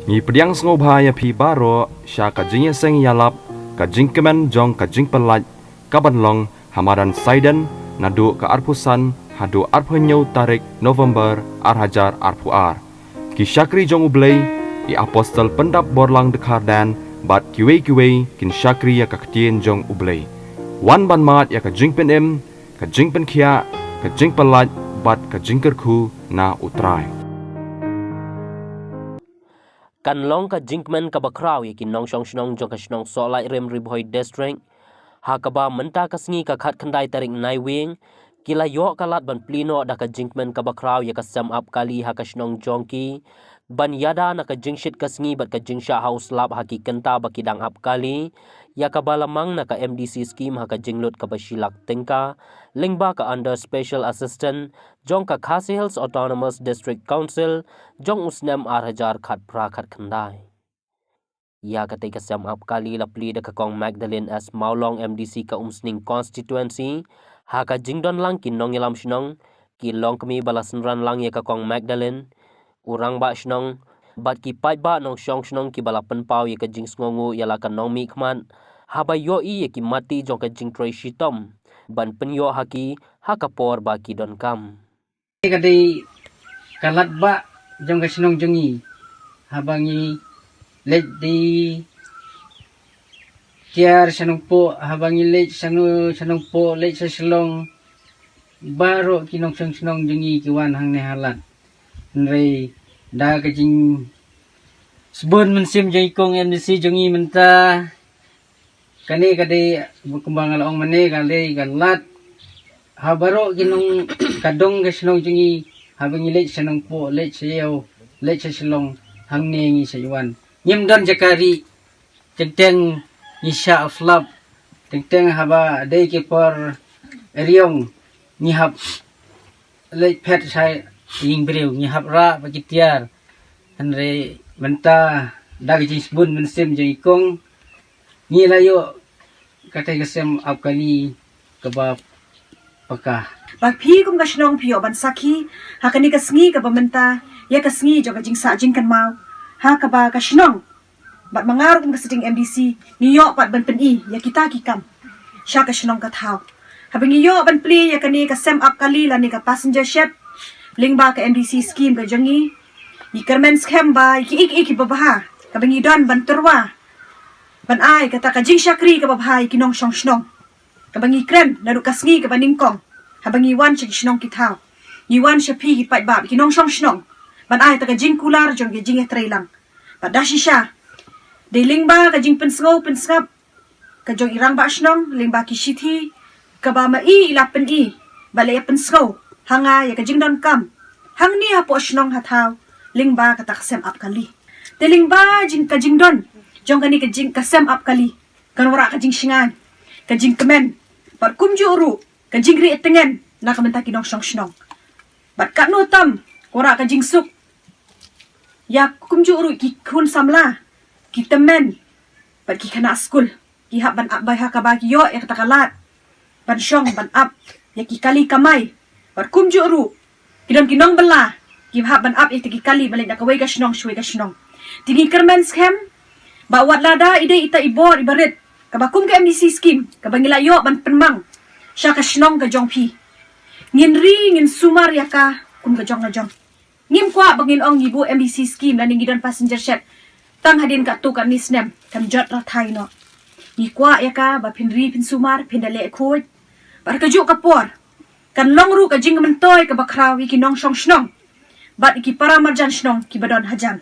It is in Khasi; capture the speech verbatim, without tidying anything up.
Ngi pdiang sngewbha ïa phi baroh sha ka jingïaseng ïalap, ka jingkmen jong ka jingpyllait, ka ban long ha madan Saiden, naduh ka arphew san haduh arphew hynñiew tarik November ar hajar arphew ar. Ki shakri jong U Blei, i apostol pyndap borlang dkhar dan, bad kiwei kiwei kin shakri ïa ka ktien jong U Blei. Wan ban mad ïa ka jingpynim, ka jingpynkhiah, ka jingpyllait, bad ka jingkyrkhu na U Trai. Kan long ka jingkmen kaba khraw ïa ki nongshong shnong jong ka shnong Sohlaitrim, Ri Bhoi District, ha kaba mynta ka sngi ka khatkhyndai tarik Naiwieng, ki la ïoh ka lad ban plie noh da ka jingkmen kaba khraw ïa ka sem ap kali ha ka shnong jong ki, ban ïada na ka jingshit ka sngi bad ka jingshah ha u slap ha ki kynta ba ki dang ap kali, ïa kaba la mang na ka M D C scheme ha ka jinglut kaba shi lak tyngka, lyngba ka Under Special Assistant jong ka Khasi Hills Autonomous District Council, jong u snem ar hajar khatphra khatkhyndai. Ïa katei ka sem ap kali la plie da ka Kong Magdalene S Mawlong, M D C ka Umsning Constituency, ha ka jingdon lang ki nongïalam shnong, ki longkmie ba la synran lang ïa ka Kong Magdalene, u rangbah shnong, bad ki paidbah nongshong shnong kiba la pynpaw ïa ka jingsngewnguh ïa la ka nongmihkhmat, haba ïohi ïa ki matti jong ka jingtrei shitom, ban pynïoh ha ki, ha ka por ba ki donkam. Ka dei ka lad bah jong ka shnong jong ngi. Haba ngi leit dei tiar sha Nongpoh, haba ngi leit sha Nongpoh, leit sha Shillong. Baroh ki nongshong shnong jong ngi ki wan hangne ha lad. Hynrei da ka jingsbun mynsiem jong i kong M D C jong ngi mynta, kane ka dei, kumba nga la ong mynne, ka dei ka lad ha baroh ki nong, ka dong ka shnong jong ngi, haba ngi leit sha Nongpoh, leit sha Ïew, leit sha Shillong, hangne ngi sa ïwan. Ngim don jaka rieh, teng teng ngi shah u slap, teng teng haba dei ki por riong ngi hap leit phet sha ïing briew, ngi hap rah bad ki tiar. Hynrei mynta da ka jingsbun mynsiem jong i kong, ngi la ïoh katei ka sem ap kali kaba paka. Ba phi kum ka shnong phi ïoh ban sakhi ha kane ka sngi kaba mynta, ïa ka sngi jong ka jingsah jingkynmaw, ha kaba ka shnong bad ma nga ruh kum ka sitting M D C, ngi ïoh pat ban pyni ïa kita ki kam sha ka shnong ka thaw. Haba ngi ïoh ban plie ïa kane ka sem ap kali lane ka passenger shed, lyngba ka M D C scheme ka jong ngi, ngi kyrmen skhem ba ïa kiei kiei kiba bha kaba ngi don ban tyrwa, ban ai kata ka jingshakri kaba bha ïa ki nongshong shnong, kaba ngi kren naduh ka sngi kaba nyngkong, haba ngi wan sha ki shnong ki thaw, ngi wan sha phi ki paidbah, ki nongshong shnong, ban ai kata ka jingkular jong ka jingïatreilang. Bad da shisha, dei lyngba ka jingpynsngew pynsngap ka jong i rangbah shnong, lyngba ki shithi kaba ma i i la pyni, bad la ïa pynsngew ha nga ïa ka jingdonkam hangne hapoh shnong ha thaw, lyngba kata ka sem ap kali. Te lyngba jing, ka jingdon jong kane ka jing, ka sem ap kali, kan wanrah ka jingshngaiñ, ka jingkmen, bad kumjuh ruh ka jingrieh tngen na ka bynta ki nongshong shnong. Bad katno tam ka wanrah ka jingsuk ïa kumjuh ruh ki khun samla, ki tymmen, bad ki khynnah skul, ki hap ban ap bai ha kaba ki ïoh ïa kata ka lad ban shong ban ap ïa ki kali kamai. Bad kumjuh ruh ki don ki nongbylla, ki hap ban ap ïa kita ki kali ban leit na kawei ka shnong sha kawei ka shnong. Te ngi kyrmen skhem ba wat lada i dei ita i bor iba rit, kaba kum ka M D C scheme kaba ngi la ïoh ban pynmang sha ka shnong ka jong phi, ngin ri ngin sumar ïa ka kum ka jong ka jong. Ngim kwah ba ngin ong ngi buh M D C scheme lane ngi don passenger shed tang hadien katto katne snem, kan jot rathai noh. Ngi kwah ïa ka ba phin ri phin sumar, phin da leh khuid. Bad ha kajuh ka por kan long ruh ka jingmyntoi kaba khraw ïa ki nongshong shnong bad ïa ki para marjan shnong kiba don hajan.